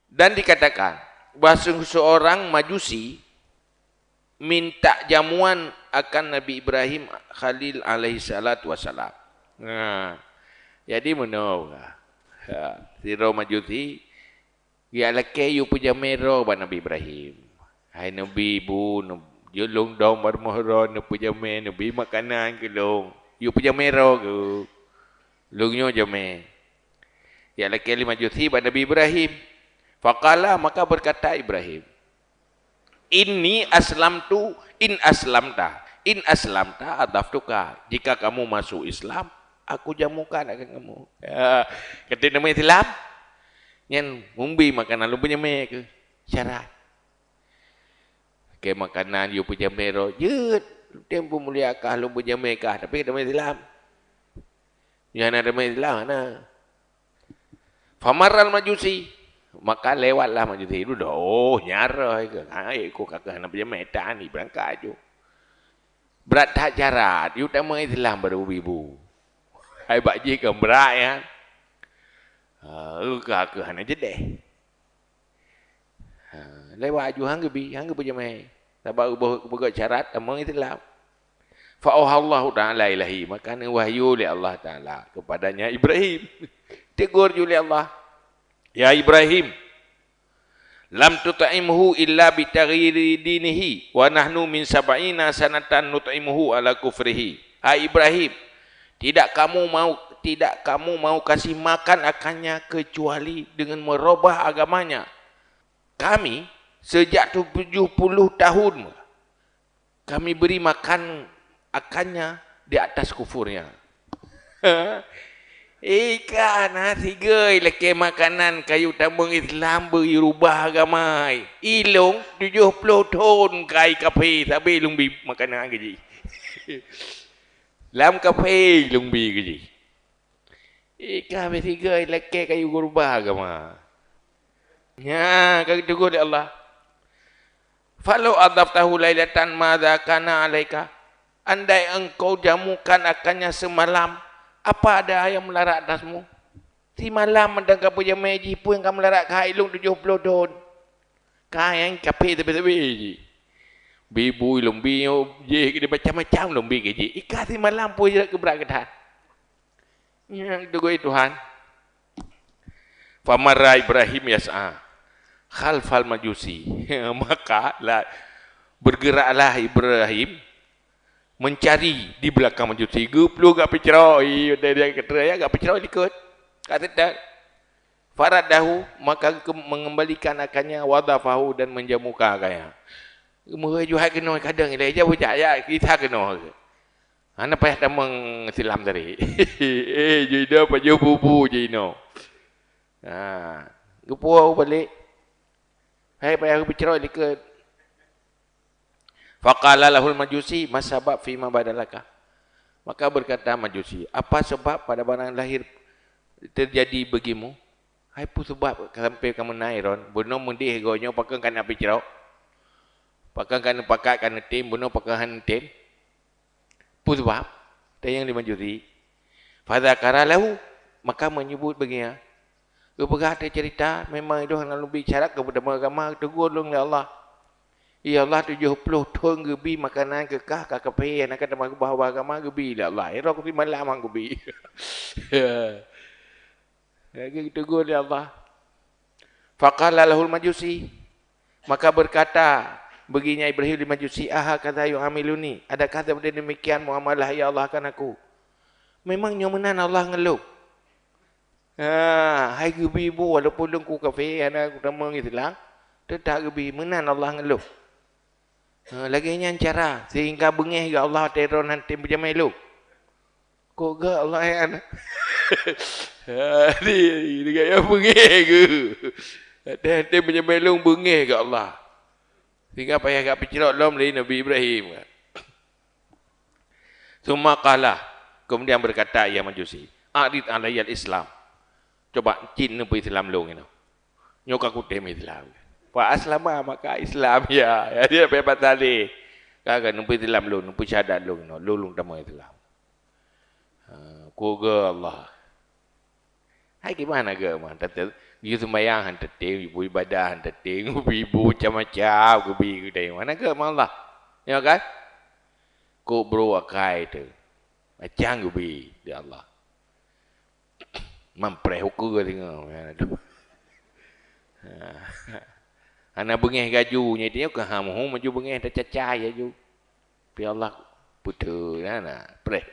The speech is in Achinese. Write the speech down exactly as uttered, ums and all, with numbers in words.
Dan dikatakan bahwa seorang Majusi minta jamuan akan Nabi Ibrahim Khalil alaihi salatu wassalam. Nah, jadi meunoe, ha, sidroe Majusi geulakée yue peujamé droe bak Nabi Ibrahim. "Hai Nabi, bu, jeuet lôn dong bak rumoh droe neupeujamé, neubri makanan keu lôn. Yue peujamé droe keu lôn nyoe jamé." Geulakée lé Majusi bak Nabi Ibrahim. Faqala, maka berkata Ibrahim, "Inni aslamtu, in aslamta, in aslamta adaftuka. Jika kamu masuk Islam, aku jamukan akan kamu." Ya, kata nama Islam, nyan meubi makanan lôn peujamé keu syarat. Ke makanan yue peujamé droe, jeuet, tem peumulia kah lôn peujamé kah, tapi kata nama Islam. Nyan ada nama Islam, na. Famarral Majusi, maka lewatlah Majusi. Dudoe, oh, nyarah ke. Ha, ikut kakak hana peujamé, tan, berangkat aju. Brat that syarat, yue tamong Islam baru ibu. Hai bak jih kan brat, ya. Ha, kakak hana jedeh. Ha, lewat aju han geubi, han geupeujamé. Sabab geuboh geupeugét syarat tamong Islam. Fa auhallahu ta'ala ilaihi, maka neuwahyu lé Allah Ta'ala kepadanya Ibrahim. Tegur ju lé Allah, "Ya Ibrahim, lam tut'imhu illa bi taghyiri dinihi, wa nahnu min sab'ina sanatan nut'imuhu ala kufrihi." Hai Ibrahim, tidak kamu mau, tidak kamu mau kasih makan akannya kecuali dengan merubah agamanya. Kami sejak tujuh puluh tahun kami beri makan akannya di atas kufurnya. Ika na sigoe lakée makanan kayue tamong Islam beu rubah agama. Ilong tujoh ploh thon kai kafé sabe lôn bi makanan keu jih. Lam kafé lôn bi keu jih. Ika na sigoe lakée kayue rubah agama. Nya ka geutegur lé Allah. "Falau adaftahu lailatan madza kana alaika?" Andai engkau jamukan akannya semalam, apa ada yang melarat atasmu? Simalam mantong kapeujamé jih, peue nyang ka melarat keu hai lôn tujoh ploh thon? Ka nyang kafé sabe-sabe jih. Bi bu lôn bi, jih macam-macam lôn bi keu jih. Ika simalam peue jeuet keu brat keu that? Nyang teugui Tuhan. Famarra Ibrahim yas'a khalfal Majusi. Maka la, bergeraklah Ibrahim mencari di belakang Majusi. Geupluh gak peucrok, i, dari, dari, ya, gak peucrok likot. Ka teutap. Faraddahu, maka ke-, mengembalikan akannya, wadafahu, dan menjamuka akannya. Meuheujuhat keunoe kadang ilai jauh jak, ya, kita keunoe. Hana payah tamong silam tadi. Eh, jinoe pajoh bubu jinoe. Ha, geupuwoe balek. Hai payah geupeucrok likot. Faqala lahul Majusi, "Ma sabab fima badalaka?" Maka berkata Majusi, "Apa sebab pada barang lahir terjadi bagimu? Hai peue sebab sampai kamu na iron? Bunoe meudeh goe nyoe pakon kana peucrok? Pakon kana pakat kana tem, bunoe pakon hana tem?" Peue sabab? Tanyong lé Majusi. Fadzakara lahu, maka menyebut baginya. Geupeugah teuh cerita, memang ilôn hana lôn bi syarat keu peutamong agama, tegur lôn lé Allah. Ya Allah, tujoh ploh thon geubi makanan keu kah, ka kafé, hana ka tamong keubah agama, geubi lé Allah. Irok simalam han geubi. Lagée geutegur lé Allah. Faqala lahul Majusi, maka berkata baginya Ibrahim lé Majusi, "Ahakadza yu'amiluni? Adakah seperti demikian muamalah ya Allah akan aku? Memang nyoe meunan Allah ngon lôn?" Ha, hai geubi bu, walaupun lôn ku kafé, hana kutamong Islam, teutap geubi, meunan Allah ngon lôn. Ha, lagée nyan cara, sehingga beungéh geuh Allah watée droe hana tem peujamé lôn. Kok geuh Allah nyan? Ha, di, di gaya beungéh geuh. Watée hana tem peujamé lôn beungéh geuh Allah. Sehingga payah gak peucrok lom lé Nabi Ibrahim. Tsumma qala, kemudian berkata ia Majusi, "A'rid alayyal Islam." Coba cit neupeu Islam lôn inoe. Nyoe ka kutem Islam. Fa aslama, maka Islam ia. Ya, dia bebas tadi. Ka, ka neupeu Islam lôn, neupeu syahadat lôn inoe, lôn, lôn tamong Islam. Ha, ku geuh Allah. Hai gimana geuh mah? Yue sumbayang han teutem, yue ibadah han teutem, ibu-ibu macam-macam geubi geutanyoe. Hana geuh meualah. Ya kan? Kok bro akai teuh. Macam geubi di Allah. Mampreh ukeue singoh. Hana beungéh gaju nyan, dia keu ham hu maju beungéh teucacai laju. Pi Allah puteu na, na preh.